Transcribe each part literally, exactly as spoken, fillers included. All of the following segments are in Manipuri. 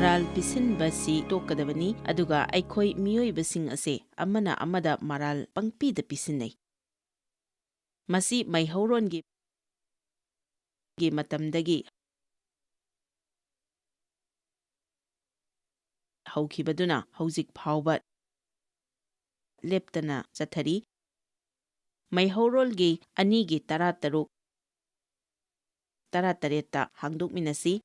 ꯃꯔꯥꯜ ꯄꯤꯁꯤꯟꯕꯁꯤ ꯇꯣꯛꯀꯗꯕꯅꯤ, ꯑꯗꯨꯒ ꯑꯩꯈꯣꯏ ꯃꯤꯑꯣꯏꯕꯁꯤꯡ ꯑꯁꯦ ꯑꯃꯅ ꯑꯃꯗ ꯃꯔꯥꯜ ꯄꯪꯄꯤꯗ ꯄꯤꯁꯤꯟꯅꯩ꯫ ꯃꯁꯤ ꯃꯩꯍꯧꯔꯣꯟꯒꯤ ꯒꯤ ꯃꯇꯝꯗꯒꯤ ꯍꯧꯈꯤꯕꯗꯨꯅ ꯍꯧꯖꯤꯛ ꯐꯥꯎꯕ ꯂꯦꯞꯇꯅ ꯆꯠꯊꯔꯤ꯫ ꯃꯩꯍꯧꯔꯣꯜꯒꯤ ꯑꯅꯤꯒꯤ ꯇꯔꯥꯇꯔꯨꯛ, ꯇꯔꯥꯇꯔꯦꯠꯇ ꯍꯥꯡꯗꯣꯛꯃꯤꯟꯅꯁꯤ꯫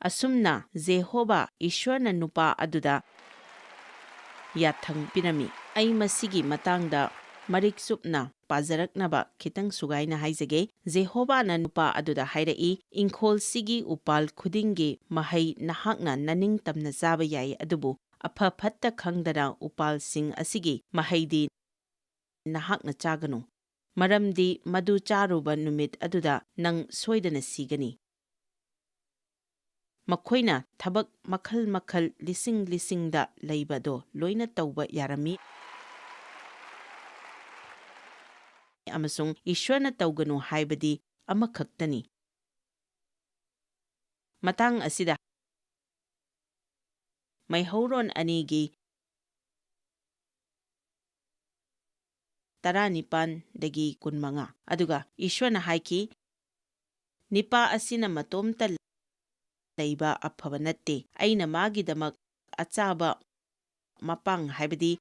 ꯑꯁꯨꯝꯅ ꯖꯦꯍꯣꯚꯥ ꯏꯁ꯭ꯋꯔꯅ ꯅꯨꯄꯥ ꯑꯗꯨꯗ ꯌꯥꯊꯪ ꯄꯤꯔꯝꯃꯤ꯫ ꯑꯩ ꯃꯁꯤꯒꯤ ꯃꯇꯥꯡꯗ ꯃꯔꯤꯛ ꯆꯨꯞꯅ ꯄꯥꯖꯔꯛꯅꯕ ꯈꯤꯇꯪ ꯁꯨꯒꯥꯏꯅ ꯍꯥꯏꯖꯒꯦ꯫ ꯖꯦꯍꯣꯚꯥꯅ ꯅꯨꯄꯥ ꯑꯗꯨꯗ ꯍꯥꯏꯔꯛꯏ, "ꯏꯪꯈꯣꯜꯁꯤꯒꯤ ꯎꯄꯥꯜ ꯈꯨꯗꯤꯡꯒꯤ ꯃꯍꯩ ꯅꯍꯥꯛꯅ ꯅꯅꯤꯡꯇꯝꯅ ꯆꯥꯕ ꯌꯥꯏ, ꯑꯗꯨꯕꯨ ꯑꯐ ꯐꯠꯇ ꯈꯪꯗꯅ ꯎꯄꯥꯜꯁꯤꯡ ꯑꯁꯤꯒꯤ ꯃꯍꯩꯗꯤ ꯅꯍꯥꯛꯅ ꯆꯥꯒꯅꯨ, ꯃꯔꯝꯗꯤ ꯃꯗꯨ ꯆꯥꯔꯨꯕ ꯅꯨꯃꯤꯠ ꯑꯗꯨꯗ ꯅꯪ ꯁꯣꯏꯗꯅ ꯁꯤꯒꯅꯤ꯫" ꯃꯈꯣꯏꯅ ꯊꯕꯛ ꯃꯈꯜ ꯃꯈꯜ ꯂꯤꯁꯤꯡ ꯂꯤꯁꯤꯡꯗ ꯂꯩꯕꯗꯣ ꯂꯣꯏꯅ ꯇꯧꯕ ꯌꯥꯔꯝꯃꯤ, ꯑꯃꯁꯨꯡ ꯏꯁ꯭ꯋꯔꯅ ꯇꯧꯒꯅꯨ ꯍꯥꯏꯕꯗꯤ ꯑꯃꯈꯛꯇꯅꯤ꯫ ꯃꯇꯥꯡ ꯑꯁꯤꯗ ꯃꯩꯍꯧꯔꯣꯟ ꯑꯅꯤꯒꯤ ꯇꯔꯥꯅꯤꯄꯥꯟꯗꯒꯤ ꯀꯨꯟꯃꯉꯥ꯫ ꯑꯗꯨꯒ ꯏꯁ꯭ꯋꯔꯅ ꯍꯥꯏꯈꯤ, "ꯅꯤꯄꯥ ꯑꯁꯤꯅ ꯃꯇꯣꯝꯇ ꯂꯩꯕ ꯑꯐꯕ ꯅꯠꯇꯦ꯫ ꯑꯩꯅ ꯃꯥꯒꯤꯗꯃꯛ ꯑꯆꯥꯕ ꯃꯄꯥꯡ, ꯍꯥꯏꯕꯗꯤ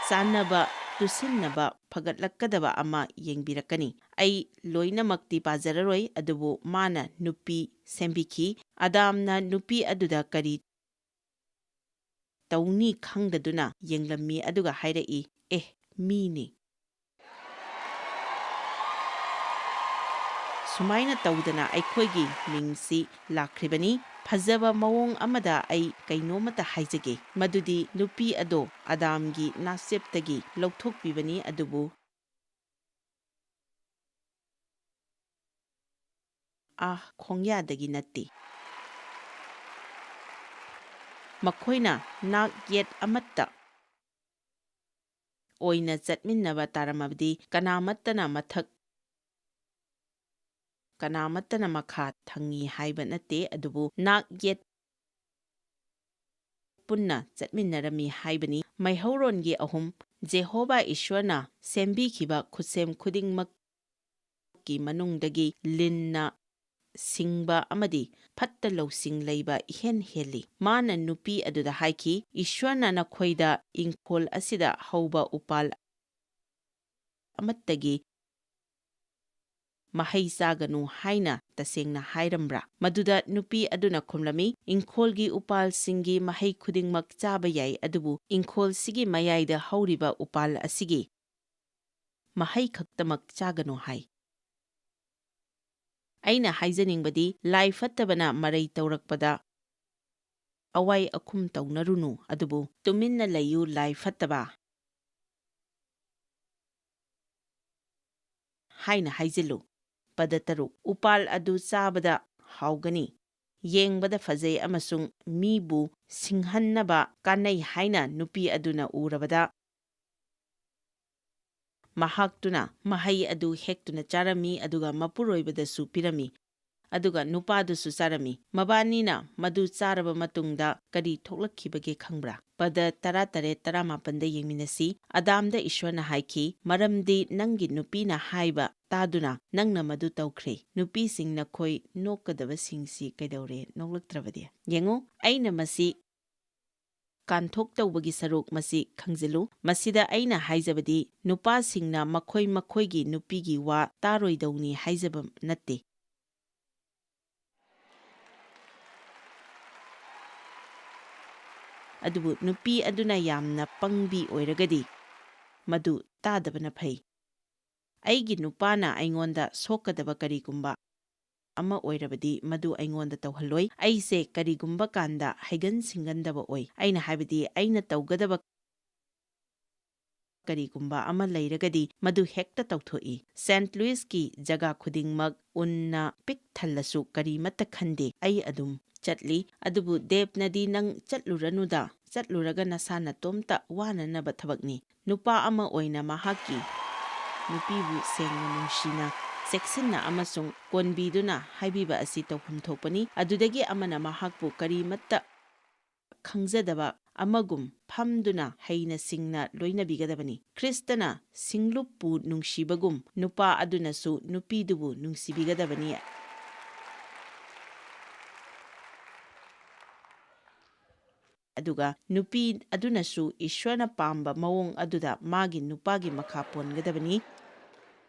ꯆꯥꯟꯅꯕ, ꯇꯨꯁꯤꯟꯅꯕ ꯐꯒꯠꯂꯛꯀꯗꯕ ꯑꯃ ꯌꯦꯡꯕꯤꯔꯛꯀꯅꯤ꯫" ꯑꯩ ꯂꯣꯏꯅꯃꯛꯇꯤ ꯄꯥꯖꯔꯔꯣꯏ, ꯑꯗꯨꯕꯨ ꯃꯥꯅ ꯅꯨꯄꯤ ꯁꯦꯝꯕꯤꯈꯤ꯫ ꯑꯗꯥꯝꯅ ꯅꯨꯄꯤ ꯑꯗꯨꯗ ꯀꯔꯤ ꯇꯧꯅꯤ ꯈꯪꯗꯗꯨꯅ ꯌꯦꯡꯂꯝꯃꯤ, ꯑꯗꯨꯒ ꯍꯥꯏꯔꯛꯏ, "ꯑꯦ, ꯃꯤꯅꯤ꯫" ꯁꯨꯃꯥꯏꯅ ꯇꯧꯗꯅ ꯑꯩꯈꯣꯏꯒꯤ ꯃꯤꯡꯁꯤ ꯂꯥꯛꯈ꯭ꯔꯤꯕꯅꯤ꯫ ꯐꯖꯕ ꯃꯑꯣꯡ ꯑꯃꯗ ꯑꯩ ꯀꯩꯅꯣꯃꯇ ꯍꯥꯏꯖꯒꯦ, ꯃꯗꯨꯗꯤ ꯅꯨꯄꯤ ꯑꯗꯣ ꯑꯗꯥꯝꯒꯤ ꯅꯥꯁꯦꯞꯇꯒꯤ ꯂꯧꯊꯣꯛꯄꯤꯕꯅꯤ, ꯑꯗꯨꯕꯨ ꯑꯥ, ꯈꯣꯡꯌꯥꯗꯒꯤ ꯅꯠꯇꯦ꯫ ꯃꯈꯣꯏꯅ ꯅꯥꯛ ꯌꯦꯠ ꯑꯃꯠꯇ ꯑꯣꯏꯅ ꯆꯠꯃꯤꯟꯅꯕ ꯇꯥꯔꯝꯃꯕꯗꯤ, ꯀꯅꯥꯃꯠꯇꯅ ꯃꯊꯛ, ꯀꯅꯥꯃꯠꯇꯅ ꯃꯈꯥ ꯊꯪꯉꯤ ꯍꯥꯏꯕ ꯅꯠꯇꯦ, ꯑꯗꯨꯕꯨ ꯅꯥꯛ ꯌꯦꯠ ꯄꯨꯟꯅ ꯆꯠꯃꯤꯟꯅꯔꯝꯃꯤ ꯍꯥꯏꯕꯅꯤ꯫ ꯃꯩꯍꯧꯔꯣꯟꯒꯤ ꯑꯍꯨꯝ, ꯖꯦꯍꯣꯚꯥ ꯏꯁ꯭ꯋꯔꯅ ꯁꯦꯝꯕꯤꯈꯤꯕ ꯈꯨꯠꯁꯦꯝ ꯈꯨꯗꯤꯡꯃꯛꯀꯤ ꯃꯅꯨꯡꯗꯒꯤ ꯂꯤꯟꯅ ꯁꯤꯡꯕ ꯑꯃꯗꯤ ꯐꯠꯇ ꯂꯧꯁꯤꯡ ꯂꯩꯕ ꯏꯍꯦꯟ ꯍꯦꯜꯂꯤ꯫ ꯃꯥꯅ ꯅꯨꯄꯤ ꯑꯗꯨꯗ ꯍꯥꯏꯈꯤ, "ꯏꯁ꯭ꯋꯔꯅ ꯅꯈꯣꯏꯗ ꯏꯪꯈꯣꯜ ꯑꯁꯤꯗ ꯍꯧꯕ ꯎꯄꯥꯜ ꯑꯃꯠꯇꯒꯤ ꯃꯍꯩ ꯆꯥꯒꯅꯨ ꯍꯥꯏꯅ ꯇꯁꯦꯡꯅ ꯍꯥꯏꯔꯝꯕ꯭ꯔꯥ?" ꯃꯗꯨꯗ ꯅꯨꯄꯤ ꯑꯗꯨꯅ ꯈꯨꯝꯂꯝꯃꯤ, "ꯏꯪꯈꯣꯜꯒꯤ ꯎꯄꯥꯜꯁꯤꯡꯒꯤ ꯃꯍꯩ ꯈꯨꯗꯤꯡꯃꯛ ꯆꯥꯕ ꯌꯥꯏ, ꯑꯗꯨꯕꯨ ꯏꯪꯈꯣꯜꯁꯤꯒꯤ ꯃꯌꯥꯏꯗ ꯍꯧꯔꯤꯕ ꯎꯄꯥꯜ ꯑꯁꯤꯒꯤ ꯃꯍꯩ ꯈꯛꯇꯃꯛ ꯆꯥꯒꯅꯨ" ꯍꯥꯏ꯫ ꯑꯩꯅ ꯍꯥꯏꯖꯅꯤꯡꯕꯗꯤ, ꯂꯥꯏ ꯐꯠꯇꯕꯅ ꯃꯔꯩ ꯇꯧꯔꯛꯄꯗ ꯑꯋꯥꯏ ꯑꯈꯨꯝ ꯇꯧꯅꯔꯨꯅꯨ, ꯑꯗꯨꯕꯨ "ꯇꯨꯃꯤꯟꯅ ꯂꯩꯌꯨ, ꯂꯥꯏ ꯐꯠꯇꯕ" ꯍꯥꯏꯅ ꯍꯥꯏꯖꯤꯜꯂꯨ꯫ ꯄꯗ ꯇꯔꯨꯛ, ꯎꯄꯥꯜ ꯑꯗꯨ ꯆꯥꯕꯗ ꯍꯥꯎꯒꯅꯤ, ꯌꯦꯡꯕꯗ ꯐꯖꯩ ꯑꯃꯁꯨꯡ ꯃꯤꯕꯨ ꯁꯤꯡꯍꯟꯅꯕ ꯀꯥꯟꯅꯩ ꯍꯥꯏꯅ ꯅꯨꯄꯤ ꯑꯗꯨꯅ ꯎꯔꯕꯗ, ꯃꯍꯥꯛꯇꯨꯅ ꯃꯍꯩ ꯑꯗꯨ ꯍꯦꯛꯇꯨꯅ ꯆꯥꯔꯝꯃꯤ, ꯑꯗꯨꯒ ꯃꯄꯨꯔꯣꯏꯕꯗꯁꯨ ꯄꯤꯔꯝꯃꯤ, ꯑꯗꯨꯒ ꯅꯨꯄꯥꯗꯨꯁꯨ ꯆꯥꯔꯝꯃꯤ꯫ ꯃꯕꯥꯅꯤꯅ ꯃꯗꯨ ꯆꯥꯔꯕ ꯃꯇꯨꯡꯗ ꯀꯔꯤ ꯊꯣꯛꯂꯛꯈꯤꯕꯒꯦ ꯈꯪꯕ꯭ꯔꯥ? ꯄꯗ ꯇꯔꯥꯇꯔꯦꯠ, ꯇꯔꯥꯃꯥꯄꯟꯗ ꯌꯦꯡꯃꯤꯟꯅꯁꯤ꯫ ꯑꯗꯥꯝꯗ ꯏꯁ꯭ꯋꯔꯅ ꯍꯥꯏꯈꯤ, "ꯃꯔꯝꯗꯤ ꯅꯪꯒꯤ ꯅꯨꯄꯤꯅ ꯍꯥꯏꯕ ꯇꯥꯗꯨꯅ ꯅꯪꯅ ꯃꯗꯨ ꯇꯧꯈ꯭ꯔꯦ꯫ ꯅꯨꯄꯤꯁꯤꯡ, ꯅꯈꯣꯏ ꯅꯣꯛꯀꯗꯕꯁꯤꯡꯁꯤ ꯀꯩꯗꯧꯔꯦ ꯅꯣꯛꯂꯛꯇ꯭ꯔꯕꯗꯤ?" ꯌꯦꯡꯉꯨ, ꯑꯩꯅ ꯃꯁꯤ ꯀꯥꯟꯊꯣꯛ ꯇꯧꯕꯒꯤ ꯁꯔꯨꯛ ꯃꯁꯤ ꯈꯪꯖꯤꯜꯂꯨ꯫ ꯃꯁꯤꯗ ꯑꯩꯅ ꯍꯥꯏꯖꯕꯗꯤ, ꯅꯨꯄꯥꯁꯤꯡꯅ ꯃꯈꯣꯏ ꯃꯈꯣꯏꯒꯤ ꯅꯨꯄꯤꯒꯤ ꯋꯥ ꯇꯥꯔꯣꯏꯗꯧꯅꯤ ꯍꯥꯏꯖꯕ ꯅꯠꯇꯦ꯫ ꯑꯗꯨꯕꯨ ꯅꯨꯄꯤ ꯑꯗꯨꯅ ꯌꯥꯝꯅ ꯄꯪꯕꯤ ꯑꯣꯏꯔꯒꯗꯤ, ꯃꯗꯨ ꯇꯥꯗꯕꯅ ꯐꯩ꯫ ꯑꯩꯒꯤ ꯅꯨꯄꯥꯅ ꯑꯩꯉꯣꯟꯗ ꯁꯣꯛꯀꯗꯕ ꯀꯔꯤꯒꯨꯝꯕ ꯑꯃ ꯑꯣꯏꯔꯕꯗꯤ, ꯃꯗꯨ ꯑꯩꯉꯣꯟꯗ ꯇꯧꯍꯜꯂꯣꯏ꯫ ꯑꯩꯁꯦ ꯀꯔꯤꯒꯨꯝꯕ ꯀꯥꯟꯗ ꯍꯩꯒꯟ ꯁꯤꯡꯒꯟꯗꯕ ꯑꯣꯏ꯫ ꯑꯩꯅ ꯍꯥꯏꯕꯗꯤ, ꯑꯩꯅ ꯇꯧꯒꯗꯕ ꯀꯔꯤꯒꯨꯝꯕ ꯑꯃ ꯂꯩꯔꯒꯗꯤ, ꯃꯗꯨ ꯍꯦꯛꯇ ꯇꯧꯊꯣꯛꯏ꯫ ꯁꯦꯟꯠ ꯂꯨꯏꯁꯀꯤ ꯖꯒꯥ ꯈꯨꯗꯤꯡꯃꯛ ꯎꯟꯅ ꯄꯤꯛ ꯊꯜꯂꯁꯨ ꯀꯔꯤꯃꯠꯇ ꯈꯟꯗꯦ꯫ ꯑꯩ ꯑꯗꯨꯝ ꯆꯠꯂꯤ, ꯑꯗꯨꯕꯨ ꯗꯦꯕꯅꯗꯤ, "ꯅꯪ ꯆꯠꯂꯨꯔꯅꯨꯗ, ꯆꯠꯂꯨꯔꯒ ꯅꯁꯥ ꯅꯇꯣꯝꯇ ꯋꯥꯅꯅꯕ ꯊꯕꯛꯅꯤ꯫" ꯅꯨꯄꯥ ꯑꯃ ꯑꯣꯏꯅ ꯃꯍꯥꯛꯀꯤ ꯅꯨꯄꯤꯕꯨ ꯁꯦꯡꯅ ꯅꯨꯡꯁꯤꯅ, ꯆꯦꯛꯁꯤꯟꯅ ꯑꯃꯁꯨꯡ ꯀꯣꯟꯕꯤꯗꯨꯅ ꯍꯥꯏꯕꯤꯕ ꯑꯁꯤ ꯇꯧꯐꯝ ꯊꯣꯛꯄꯅꯤ꯫ ꯑꯗꯨꯗꯒꯤ ꯑꯃꯅ ꯃꯍꯥꯛꯄꯨ ꯀꯔꯤꯃꯠꯇ ꯈꯪꯖꯗꯕ ꯑꯃꯒꯨꯝ ꯐꯝꯗꯨꯅ ꯍꯩꯅ ꯁꯤꯡꯅ ꯂꯣꯏꯅꯕꯤꯒꯗꯕꯅꯤ꯫ ꯈ꯭ꯔꯤꯁꯇꯅ ꯁꯤꯡꯂꯨꯞꯄꯨ ꯅꯨꯡꯁꯤꯕꯒꯨꯝ ꯅꯨꯄꯥ ꯑꯗꯨꯅꯁꯨ ꯅꯨꯄꯤꯗꯨꯕꯨ ꯅꯨꯡꯁꯤꯕꯤꯒꯗꯕꯅꯤ꯫ ꯑꯗꯨꯒ ꯅꯨꯄꯤ ꯑꯗꯨꯅꯁꯨ ꯏꯁ꯭ꯋꯔꯅ ꯄꯥꯝꯕ ꯃꯑꯣꯡ ꯑꯗꯨꯗ ꯃꯥꯒꯤ ꯅꯨꯄꯥꯒꯤ ꯃꯈꯥ ꯄꯣꯟꯒꯗꯕꯅꯤ꯫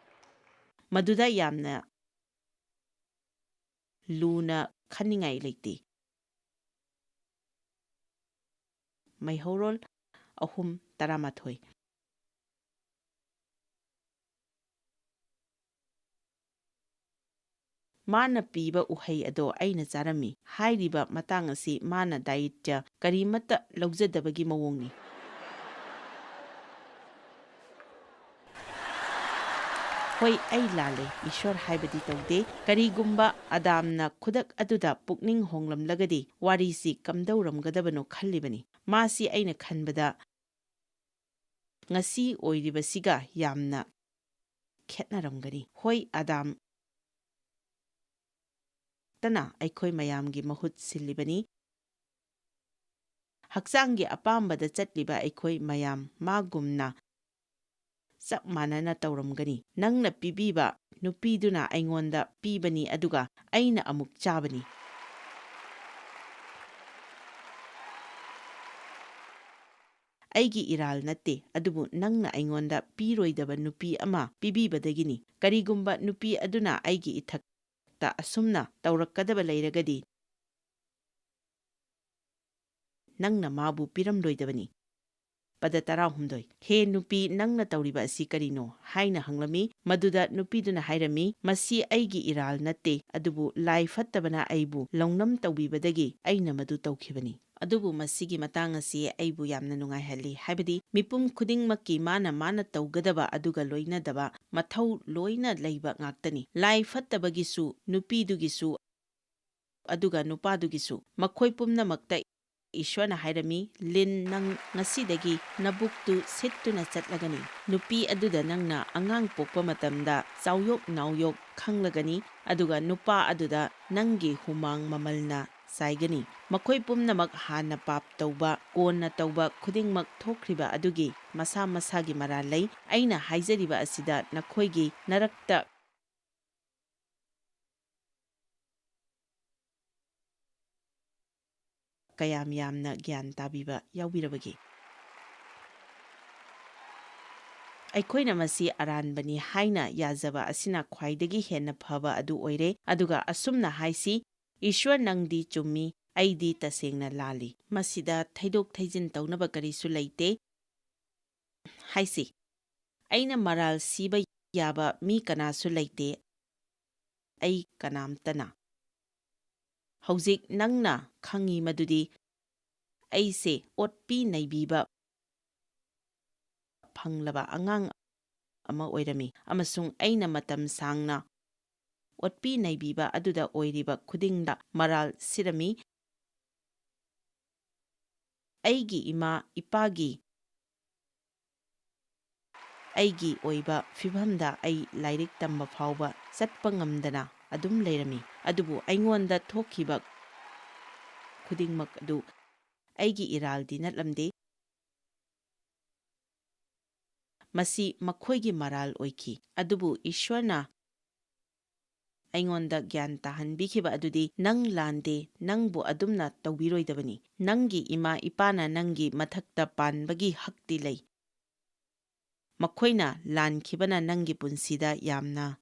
ꯃꯗꯨꯗ ꯌꯥꯝꯅ ꯂꯨꯅ ꯈꯟꯅꯤꯡꯉꯥꯏ ꯂꯩꯇꯦ꯫ ꯃꯩꯍꯧꯔꯣꯜ ꯑꯍꯨꯝ ꯇꯔꯥꯃꯥꯊꯣꯏ꯫ ꯃꯥꯅ ꯄꯤꯕ ꯎꯍꯩ ꯑꯗꯣ ꯑꯩꯅ ꯆꯥꯔꯝꯃꯤ꯫ ꯍꯥꯏꯔꯤꯕ ꯃꯇꯥꯡ ꯑꯁꯤ ꯃꯥꯅ ꯗꯥꯌꯤꯠꯌ ꯀꯔꯤꯃꯠꯇ ꯂꯧꯖꯗꯕꯒꯤ ꯃꯑꯣꯡꯅꯤ꯫ ꯍꯣꯏ, ꯑꯩ ꯂꯥꯜꯂꯦ, ꯏꯁ꯭ꯋꯔ ꯍꯥꯏꯕꯗꯤ ꯇꯧꯗꯦ꯫ ꯀꯔꯤꯒꯨꯝꯕ ꯑꯗꯥꯝꯅ ꯈꯨꯗꯛ ꯑꯗꯨꯗ ꯄꯨꯛꯅꯤꯡ ꯍꯣꯡꯂꯝꯂꯒꯗꯤ ꯋꯥꯔꯤꯁꯤ ꯀꯝꯗꯧꯔꯝꯒꯗꯕꯅꯣ ꯈꯜꯂꯤꯕꯅꯤ꯫ ꯃꯥꯁꯤ ꯑꯩꯅ ꯈꯟꯕꯗ ꯉꯁꯤ ꯑꯣꯏꯔꯤꯕꯁꯤꯒ ꯌꯥꯝꯅ ꯈꯦꯠꯅꯔꯝꯒꯅꯤ꯫ ꯍꯣꯏ, ꯑꯗꯥꯝ ꯇꯅ ꯑꯩꯈꯣꯏ ꯃꯌꯥꯝꯒꯤ ꯃꯍꯨꯠ ꯁꯤꯜꯂꯤꯕꯅꯤ꯫ ꯍꯛꯆꯥꯡꯒꯤ ꯑꯄꯥꯝꯕꯗ ꯆꯠꯂꯤꯕ ꯑꯩꯈꯣꯏ ꯃꯌꯥꯝ ꯃꯥꯒꯨꯝꯅ ꯆꯞ ꯃꯥꯟꯅꯅ ꯇꯧꯔꯝꯒꯅꯤ꯫ ꯅꯪꯅ ꯄꯤꯕꯤꯕ ꯅꯨꯄꯤꯗꯨꯅ ꯑꯩꯉꯣꯟꯗ ꯄꯤꯕꯅꯤ, ꯑꯗꯨꯒ ꯑꯩꯅ ꯑꯃꯨꯛ ꯆꯥꯕꯅꯤ꯫ ꯑꯩꯒꯤ ꯏꯔꯥꯜ ꯅꯠꯇꯦ, ꯑꯗꯨꯕꯨ ꯅꯪꯅ ꯑꯩꯉꯣꯟꯗ ꯄꯤꯔꯣꯏꯗꯕ ꯅꯨꯄꯤ ꯑꯃ ꯄꯤꯕꯤꯕꯗꯒꯤꯅꯤ꯫ ꯀꯔꯤꯒꯨꯝꯕ ꯅꯨꯄꯤ ꯑꯗꯨꯅ ꯑꯩꯒꯤ ꯏꯊꯛꯇ ꯑꯁꯨꯝꯅ ꯇꯧꯔꯛꯀꯗꯕ ꯂꯩꯔꯒꯗꯤ, ꯅꯪꯅ ꯃꯥꯕꯨ ꯄꯤꯔꯝꯂꯣꯏꯗꯕꯅꯤ꯫ ꯄꯗ ꯇꯔꯥꯍꯨꯝꯗꯣꯏ, "ꯍꯦ ꯅꯨꯄꯤ, ꯅꯪꯅ ꯇꯧꯔꯤꯕ ꯑꯁꯤ ꯀꯔꯤꯅꯣ?" ꯍꯥꯏꯅ ꯍꯪꯂꯝꯃꯤ꯫ ꯃꯗꯨꯗ ꯅꯨꯄꯤꯗꯨꯅ ꯍꯥꯏꯔꯝꯃꯤ, "ꯃꯁꯤ ꯑꯩꯒꯤ ꯏꯔꯥꯜ ꯅꯠꯇꯦ, ꯑꯗꯨꯕꯨ ꯂꯥꯏ ꯐꯠꯇꯕꯅ ꯑꯩꯕꯨ ꯂꯧꯅꯝ ꯇꯧꯕꯤꯕꯗꯒꯤ ꯑꯩꯅ ꯃꯗꯨ ꯇꯧꯈꯤꯕꯅꯤ꯫" ꯑꯗꯨꯕꯨ ꯃꯁꯤꯒꯤ ꯃꯇꯥꯡ ꯑꯁꯤ ꯑꯩꯕꯨ ꯌꯥꯝꯅ ꯅꯨꯡꯉꯥꯏꯍꯜꯂꯤ, ꯍꯥꯏꯕꯗꯤ ꯃꯤꯄꯨꯝ ꯈꯨꯗꯤꯡꯃꯛꯀꯤ ꯃꯥꯅ ꯃꯥꯅ ꯇꯧꯒꯗꯕ ꯑꯗꯨꯒ ꯂꯣꯏꯅꯗꯕ ꯃꯊꯧ ꯂꯣꯏꯅ ꯂꯩꯕ ꯉꯥꯛꯇꯅꯤ꯫ ꯂꯥꯏ ꯐꯠꯇꯕꯒꯤꯁꯨ, ꯅꯨꯄꯤꯗꯨꯒꯤꯁꯨ, ꯑꯗꯨꯒ ꯅꯨꯄꯥꯗꯨꯒꯤꯁꯨ꯫ ꯃꯈꯣꯏ ꯄꯨꯝꯅꯃꯛꯇ ꯏꯁ꯭ꯋꯔꯅ ꯍꯥꯏꯔꯝꯃꯤ, "ꯂꯤꯟ, ꯅꯪ ꯉꯁꯤꯗꯒꯤ ꯅꯕꯨꯛꯇꯨ ꯁꯤꯠꯇꯨꯅ ꯆꯠꯂꯒꯅꯤ꯫ ꯅꯨꯄꯤ ꯑꯗꯨꯗ ꯅꯪꯅ ꯑꯉꯥꯡ ꯄꯣꯛꯄ ꯃꯇꯝꯗ ꯆꯥꯎꯌꯣꯛ ꯅꯥꯎꯌꯣꯛ ꯈꯪꯂꯒꯅꯤ, ꯑꯗꯨꯒ ꯅꯨꯄꯥ ꯑꯗꯨꯗ ꯅꯪꯒꯤ ꯍꯨꯃꯥꯡ ꯃꯃꯜꯅ ꯆꯥꯏꯒꯅꯤ꯫ ꯃꯈꯣꯏ ꯄꯨꯝꯅꯃꯛ ꯍꯥꯟꯅ ꯄꯥꯞ ꯇꯧꯕ, ꯀꯣꯟꯅ ꯇꯧꯕ ꯈꯨꯗꯤꯡꯃꯛ ꯊꯣꯛꯈ꯭ꯔꯤꯕ ꯑꯗꯨꯒꯤ ꯃꯁꯥ ꯃꯁꯥꯒꯤ ꯃꯔꯥꯜ ꯂꯩ꯫ ꯑꯩꯅ ꯍꯥꯏꯖꯔꯤꯕ ꯑꯁꯤꯗ ꯅꯈꯣꯏꯒꯤ ꯅꯔꯛꯇ ꯀꯌꯥꯝ ꯌꯥꯝꯅ ꯒ꯭ꯌꯥꯟ ꯇꯥꯕꯤꯕ ꯌꯥꯎꯕꯤꯔꯕꯒꯦ?" ꯑꯩꯈꯣꯏꯅ ꯃꯁꯤ ꯑꯔꯥꯟꯕꯅꯤ ꯍꯥꯏꯅ ꯌꯥꯖꯕ ꯑꯁꯤꯅ ꯈ꯭ꯋꯥꯏꯗꯒꯤ ꯍꯦꯟꯅ ꯐꯕ ꯑꯗꯨ ꯑꯣꯏꯔꯦ꯫ ꯑꯗꯨꯒ ꯑꯁꯨꯝꯅ ꯍꯥꯏꯁꯤ, "ꯏꯁ꯭ꯋꯔ, ꯅꯪꯗꯤ ꯆꯨꯝꯃꯤ, ꯑꯩꯗꯤ ꯇꯁꯦꯡꯅ ꯂꯥꯜꯂꯤ꯫" ꯃꯁꯤꯗ ꯊꯩꯗꯣꯛ ꯊꯩꯖꯤꯟ ꯇꯧꯅꯕ ꯀꯔꯤꯁꯨ ꯂꯩꯇꯦ꯫ ꯍꯥꯏꯁꯤ, "ꯑꯩꯅ ꯃꯔꯥꯜ ꯁꯤꯕ ꯌꯥꯕ ꯃꯤ ꯀꯅꯥꯁꯨ ꯂꯩꯇꯦ, ꯑꯩ ꯀꯅꯥꯝꯇꯅ꯫ ꯍꯧꯖꯤꯛ ꯅꯪꯅ ꯈꯪꯉꯤ ꯃꯗꯨꯗꯤ ꯑꯩꯁꯦ ꯑꯣꯠꯄꯤ ꯅꯩꯕꯤꯕ ꯐꯪꯂꯕ ꯑꯉꯥꯡ ꯑꯃ ꯑꯣꯏꯔꯝꯃꯤ, ꯑꯃꯁꯨꯡ ꯑꯩꯅ ꯃꯇꯝ ꯁꯥꯡꯅ ꯑꯣꯠꯄꯤ ꯅꯩꯕꯤꯕ ꯑꯗꯨꯗ ꯑꯣꯏꯔꯤꯕ ꯈꯨꯗꯤꯡꯗ ꯃꯔꯥꯜ ꯁꯤꯔꯝꯃꯤ꯫ ꯑꯩꯒꯤ ꯏꯃꯥ ꯏꯄꯥꯒꯤ ꯑꯩꯒꯤ ꯑꯣꯏꯕ ꯐꯤꯚꯝꯗ ꯑꯩ ꯂꯥꯏꯔꯤꯛ ꯇꯝꯕ ꯐꯥꯎꯕ ꯆꯠꯄ ꯉꯝꯗꯅ ꯑꯗꯨꯝ ꯂꯩꯔꯝꯃꯤ꯫ ꯑꯗꯨꯕꯨ ꯑꯩꯉꯣꯟꯗ ꯊꯣꯛꯈꯤꯕ ꯈꯨꯗꯤꯡꯃꯛ ꯑꯗꯨ ꯑꯩꯒꯤ ꯏꯔꯥꯜꯗꯤ ꯅꯠꯂꯝꯗꯦ꯫ ꯃꯁꯤ ꯃꯈꯣꯏꯒꯤ ꯃꯔꯥꯜ ꯑꯣꯏꯈꯤ꯫ ꯑꯗꯨꯕꯨ ꯏꯁ꯭ꯋꯔꯅ ꯑꯩꯉꯣꯟꯗ ꯒ꯭ꯌꯥꯟ ꯇꯥꯍꯟꯕꯤꯈꯤꯕ ꯑꯗꯨꯗꯤ, ꯅꯪ ꯂꯥꯟꯗꯦ, ꯅꯪꯕꯨ ꯑꯗꯨꯝꯅ ꯇꯧꯕꯤꯔꯣꯏꯗꯕꯅꯤ꯫ ꯅꯪꯒꯤ ꯏꯃꯥ ꯏꯄꯥꯅ ꯅꯪꯒꯤ ꯃꯊꯛꯇ ꯄꯥꯟꯕꯒꯤ ꯍꯛꯇꯤ ꯂꯩ꯫ ꯃꯈꯣꯏꯅ ꯂꯥꯟꯈꯤꯕꯅ ꯅꯪꯒꯤ ꯄꯨꯟꯁꯤꯗ ꯌꯥꯝꯅ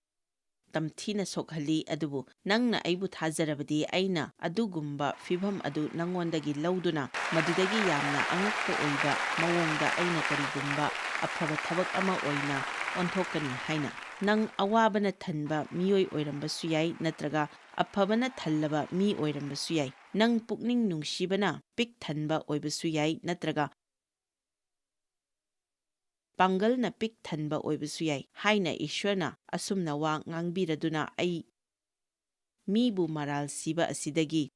ꯇꯝꯊꯤꯅ ꯁꯣꯛꯍꯜꯂꯤ, ꯑꯗꯨꯕꯨ ꯅꯪꯅ ꯑꯩꯕꯨ ꯊꯥꯖꯔꯕꯗꯤ, ꯑꯩꯅ ꯑꯗꯨꯒꯨꯝꯕ ꯐꯤꯚꯝ ꯑꯗꯨ ꯅꯪꯉꯣꯟꯗꯒꯤ ꯂꯧꯗꯨꯅ ꯃꯗꯨꯗꯒꯤ ꯌꯥꯝꯅ ꯑꯉꯛꯄ ꯑꯣꯏꯕ ꯃꯑꯣꯡꯗ ꯑꯩꯅ ꯀꯔꯤꯒꯨꯝꯕ ꯑꯐꯕ ꯊꯕꯛ ꯑꯃ ꯑꯣꯏꯅ ꯑꯣꯟꯊꯣꯛꯀꯅꯤ ꯍꯥꯏꯅ꯫ ꯅꯪ ꯑꯋꯥꯕꯅ ꯊꯟꯕ ꯃꯤꯑꯣꯏ ꯑꯣꯏꯔꯝꯕꯁꯨ ꯌꯥꯏ, ꯅꯠꯇ꯭ꯔꯒ ꯑꯐꯕꯅ ꯊꯜꯂꯕ ꯃꯤ ꯑꯣꯏꯔꯝꯕꯁꯨ ꯌꯥꯏ꯫ ꯅꯪ ꯄꯨꯛꯅꯤꯡ ꯅꯨꯡꯁꯤꯕꯅ ꯄꯤꯛ ꯊꯟꯕ ꯑꯣꯏꯕꯁꯨ ꯌꯥꯏ, ꯅꯠꯇ꯭ꯔꯒ ꯄꯥꯡꯒꯜꯅ ꯄꯤꯛ ꯊꯟꯕ ꯑꯣꯏꯕꯁꯨ ꯌꯥꯏ ꯍꯥꯏꯅ ꯏꯁ꯭ꯋꯔꯅ ꯑꯁꯨꯝꯅ ꯋꯥ ꯉꯥꯡꯕꯤꯔꯗꯨꯅ ꯑꯩ ꯃꯤꯕꯨ ꯃꯔꯥꯜ ꯁꯤꯕ ꯑꯁꯤꯗꯒꯤ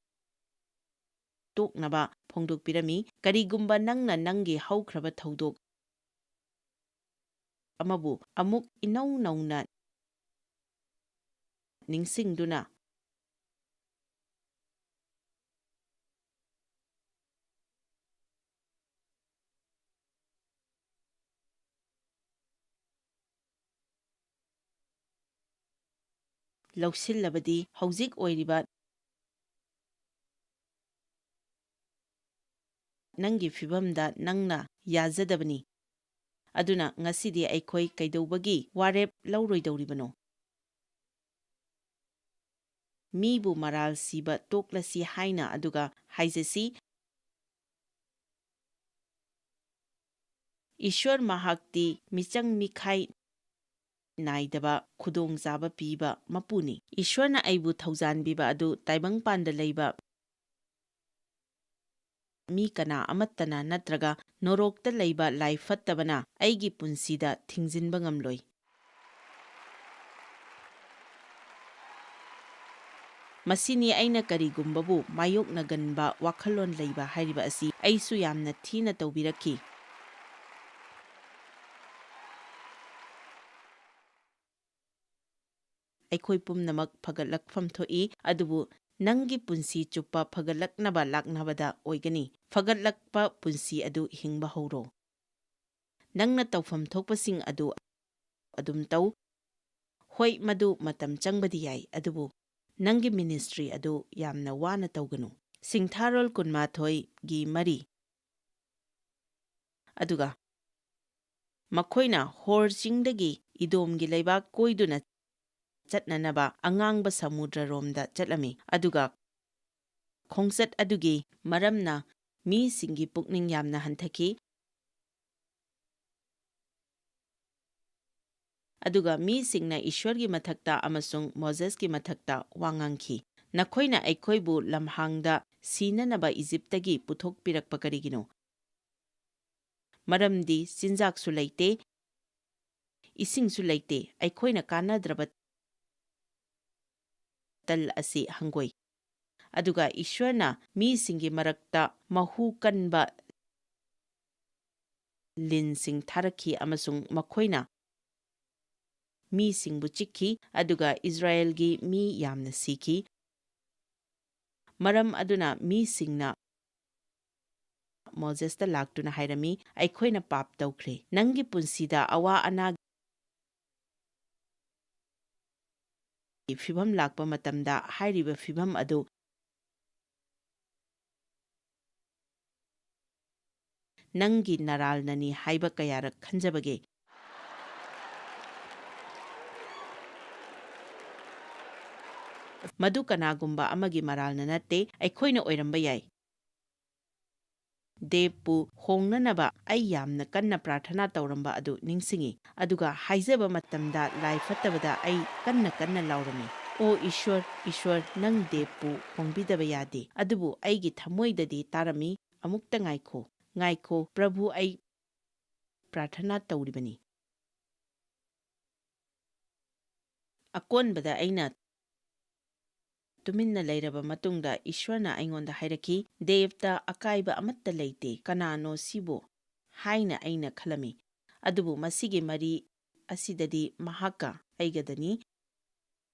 ꯇꯣꯛꯅꯕ ꯐꯣꯡꯗꯣꯛꯄꯤꯔꯝꯃꯤ꯫ ꯀꯔꯤꯒꯨꯝꯕ ꯅꯪꯅ ꯅꯪꯒꯤ ꯍꯧꯈ꯭ꯔꯕ ꯊꯧꯗꯣꯛ ꯑꯃꯕꯨ ꯑꯃꯨꯛ ꯏꯅꯧ ꯅꯧꯅ ꯅꯤꯡꯁꯤꯡꯗꯨꯅ ꯂꯧꯁꯤꯜꯂꯕꯗꯤ, ꯍꯧꯖꯤꯛ ꯑꯣꯏꯔꯤꯕ ꯅꯪꯒꯤ ꯐꯤꯚꯝꯗ ꯅꯪꯅ ꯌꯥꯖꯗꯕꯅꯤ꯫ ꯑꯗꯨꯅ ꯉꯁꯤꯗꯤ ꯑꯩꯈꯣꯏ ꯀꯩꯗꯧꯕꯒꯤ ꯋꯥꯔꯦꯞ ꯂꯧꯔꯣꯏꯗꯧꯔꯤꯕꯅꯣ? ꯃꯤꯕꯨ ꯃꯔꯥꯜ ꯁꯤꯕ ꯇꯣꯛꯂꯁꯤ ꯍꯥꯏꯅ ꯑꯗꯨꯒ ꯍꯥꯏꯖꯁꯤ, ꯏꯁ꯭ꯋꯔ ꯃꯍꯥꯛꯇꯤ ꯃꯤꯆꯪ ꯃꯤꯈꯥꯏ ꯅꯥꯏꯗꯕ ꯈꯨꯗꯣꯡꯆꯥꯕ ꯄꯤꯕ ꯃꯄꯨꯅꯤ꯫ ꯏꯁ꯭ꯋꯔꯅ ꯑꯩꯕꯨ ꯊꯧꯖꯥꯟꯕꯤꯕ ꯑꯗꯨ ꯇꯥꯏꯕꯪꯄꯥꯟꯗ ꯂꯩꯕ ꯃꯤ ꯀꯅꯥ ꯑꯃꯠꯇꯅ ꯅꯠꯇ꯭ꯔꯒ ꯅꯣꯔꯣꯛꯇ ꯂꯩꯕ ꯂꯥꯏ ꯐꯠꯇꯕꯅ ꯑꯩꯒꯤ ꯄꯨꯟꯁꯤꯗ ꯊꯤꯡꯖꯤꯟꯕ ꯉꯝꯂꯣꯏ꯫ ꯃꯁꯤꯅꯤ ꯑꯩꯅ ꯀꯔꯤꯒꯨꯝꯕꯕꯨ ꯃꯥꯌꯣꯛꯅꯒꯟꯕ ꯋꯥꯈꯜꯂꯣꯟ ꯂꯩꯕ ꯍꯥꯏꯔꯤꯕ ꯑꯁꯤ ꯑꯩꯁꯨ ꯌꯥꯝꯅ ꯊꯤꯅ ꯇꯧꯕꯤꯔꯛꯈꯤ꯫ ꯑꯩꯈꯣꯏ ꯄꯨꯝꯅꯃꯛ ꯐꯒꯠꯂꯛꯐꯝ ꯊꯣꯛꯏ, ꯑꯗꯨꯕꯨ ꯅꯪꯒꯤ ꯄꯨꯟꯁꯤ ꯆꯨꯞꯄ ꯐꯒꯠꯂꯛꯅꯕ ꯂꯥꯛꯅꯕꯗ ꯑꯣꯏꯒꯅꯤ꯫ ꯐꯒꯠꯂꯛꯄ ꯄꯨꯟꯁꯤ ꯑꯗꯨ ꯍꯤꯡꯕ ꯍꯧꯔꯣ꯫ ꯅꯪꯅ ꯇꯧꯐꯝ ꯊꯣꯛꯄꯁꯤꯡ ꯑꯗꯨ ꯑꯗꯨꯝ ꯇꯧ꯫ ꯍꯣꯏ, ꯃꯗꯨ ꯃꯇꯝ ꯆꯪꯕꯗꯤ ꯌꯥꯏ, ꯑꯗꯨꯕꯨ ꯅꯪꯒꯤ ꯃꯤꯅꯤꯁꯇ꯭ꯔꯤ ꯑꯗꯨ ꯌꯥꯝꯅ ꯋꯥꯅ ꯇꯧꯒꯅꯨ꯫ ꯁꯤꯡꯊꯥꯔꯣꯜ ꯀꯨꯟꯃꯥꯊꯣꯏꯒꯤ ꯃꯔꯤ꯫ ꯑꯗꯨꯒ ꯃꯈꯣꯏꯅ ꯍꯣꯔ ꯆꯤꯡꯗꯒꯤ ꯏꯗꯣꯝꯒꯤ ꯂꯩꯕꯥꯛ ꯀꯣꯏꯗꯨꯅ ꯆꯠꯅꯅꯕ ꯑꯉꯥꯡꯕ ꯁꯃꯨꯗ꯭ꯔꯔꯣꯝꯗ ꯆꯠꯂꯝꯃꯤ꯫ ꯑꯗꯨꯒ ꯈꯣꯡꯆꯠ ꯑꯗꯨꯒꯤ ꯃꯔꯝꯅ ꯃꯤꯁꯤꯡꯒꯤ ꯄꯨꯛꯅꯤꯡ ꯌꯥꯝꯅ ꯍꯟꯊꯈꯤ꯫ ꯑꯗꯨꯒ ꯃꯤꯁꯤꯡꯅ ꯏꯁ꯭ꯋꯔꯒꯤ ꯃꯊꯛꯇ ꯑꯃꯁꯨꯡ ꯃꯣꯖꯦꯁꯀꯤ ꯃꯊꯛꯇ ꯋꯥ ꯉꯥꯡꯈꯤ, "ꯅꯈꯣꯏꯅ ꯑꯩꯈꯣꯏꯕꯨ ꯂꯝꯍꯥꯡꯗ ꯁꯤꯅꯅꯕ ꯏꯖꯤꯞꯇꯒꯤ ꯄꯨꯊꯣꯛꯄꯤꯔꯛꯄ ꯀꯔꯤꯒꯤꯅꯣ? ꯃꯔꯝꯗꯤ ꯆꯤꯟꯖꯥꯛꯁꯨ ꯂꯩꯇꯦ, ꯏꯁꯤꯡꯁꯨ ꯂꯩꯇꯦ, ꯑꯩꯈꯣꯏꯅ ꯀꯥꯟꯅꯗ꯭ꯔꯕ ꯇꯜ ꯑꯁꯤ ꯍꯪꯒꯣꯏ꯫ ꯑꯗꯨꯒ ꯏꯁ꯭ꯋꯔꯅ ꯃꯤꯁꯤꯡꯒꯤ ꯃꯔꯛꯇ ꯃꯍꯨ ꯀꯟꯕ ꯂꯤꯟꯁꯤꯡ ꯊꯥꯔꯛꯈꯤ ꯑꯃꯁꯨꯡ ꯃꯈꯣꯏꯅ ꯃꯤꯁꯤꯡꯕꯨ ꯆꯤꯛꯈꯤ, ꯑꯗꯨꯒ ꯏꯁ꯭ꯔꯥꯌꯦꯜꯒꯤ ꯃꯤ ꯌꯥꯝꯅ ꯁꯤꯈꯤ꯫ ꯃꯔꯝ ꯑꯗꯨꯅ ꯃꯤꯁꯤꯡꯅ ꯃꯣꯖꯦꯁꯇ ꯂꯥꯛꯇꯨꯅ ꯍꯥꯏꯔꯝꯃꯤ, "ꯑꯩꯈꯣꯏꯅ ꯄꯥꯞ ꯇꯧꯈ꯭ꯔꯦ꯫ ꯅꯪꯒꯤ ꯄꯨꯟꯁꯤꯗ ꯑꯋꯥ ꯑꯅꯥꯒꯤ ꯐꯤꯚꯝ ꯂꯥꯛꯄ ꯃꯇꯝꯗ ꯍꯥꯏꯔꯤꯕ ꯐꯤꯚꯝ ꯑꯗꯨ ꯅꯪꯒꯤ ꯅꯔꯥꯜꯅꯅꯤ ꯍꯥꯏꯕ ꯀꯌꯥꯔꯛ ꯈꯟꯖꯕꯒꯦ?" ꯃꯗꯨ ꯀꯅꯥꯒꯨꯝꯕ ꯑꯃꯒꯤ ꯃꯔꯥꯜꯅ ꯅꯠꯇꯦ, ꯑꯩꯈꯣꯏꯅ ꯑꯣꯏꯔꯝꯕ ꯌꯥꯏ꯫ ꯗꯦꯕꯄꯨ ꯍꯣꯡꯅꯅꯕ ꯑꯩ ꯌꯥꯝꯅ ꯀꯟꯅ ꯄ꯭ꯔꯥꯔꯊꯅꯥ ꯇꯧꯔꯝꯕ ꯑꯗꯨ ꯅꯤꯡꯁꯤꯡꯏ, ꯑꯗꯨꯒ ꯍꯥꯏꯖꯕ ꯃꯇꯝꯗ ꯂꯥꯏ ꯐꯠꯇꯕꯗ ꯑꯩ ꯀꯟꯅ ꯀꯟꯅ ꯂꯥꯎꯔꯝꯃꯤ, "ꯑꯣ ꯏꯁ꯭ꯋꯔ, ꯏꯁ꯭ꯋꯔ, ꯅꯪ ꯗꯦꯕꯄꯨ ꯍꯣꯡꯕꯤꯗꯕ ꯌꯥꯗꯦ"꯫ ꯑꯗꯨꯕꯨ ꯑꯩꯒꯤ ꯊꯃꯣꯏꯗꯗꯤ ꯇꯥꯔꯝꯃꯤ, "ꯑꯃꯨꯛꯇ ꯉꯥꯏꯈꯣ, ꯉꯥꯏꯈꯣ, ꯄ꯭ꯔꯚꯨ, ꯑꯩ ꯄ꯭ꯔꯥꯔꯊꯅꯥ ꯇꯧꯔꯤꯕꯅꯤ"꯫ ꯑꯀꯣꯟꯕꯗ ꯑꯩꯅ ꯇꯨꯃꯤꯟꯅ ꯂꯩꯔꯕ ꯃꯇꯨꯡꯗ ꯏꯁ꯭ꯋꯔꯅ ꯑꯩꯉꯣꯟꯗ ꯍꯥꯏꯔꯛꯈꯤ, "ꯗꯦꯕꯇ ꯑꯀꯥꯏꯕ ꯑꯃꯠꯇ ꯂꯩꯇꯦ꯫ ꯀꯅꯥꯅꯣ ꯁꯤꯕꯨ?" ꯍꯥꯏꯅ ꯑꯩꯅ ꯈꯜꯂꯝꯃꯤ꯫ ꯑꯗꯨꯕꯨ ꯃꯁꯤꯒꯤ ꯃꯔꯤ ꯑꯁꯤꯗꯗꯤ ꯃꯍꯥꯛꯀ ꯑꯩꯒꯗꯅꯤ꯫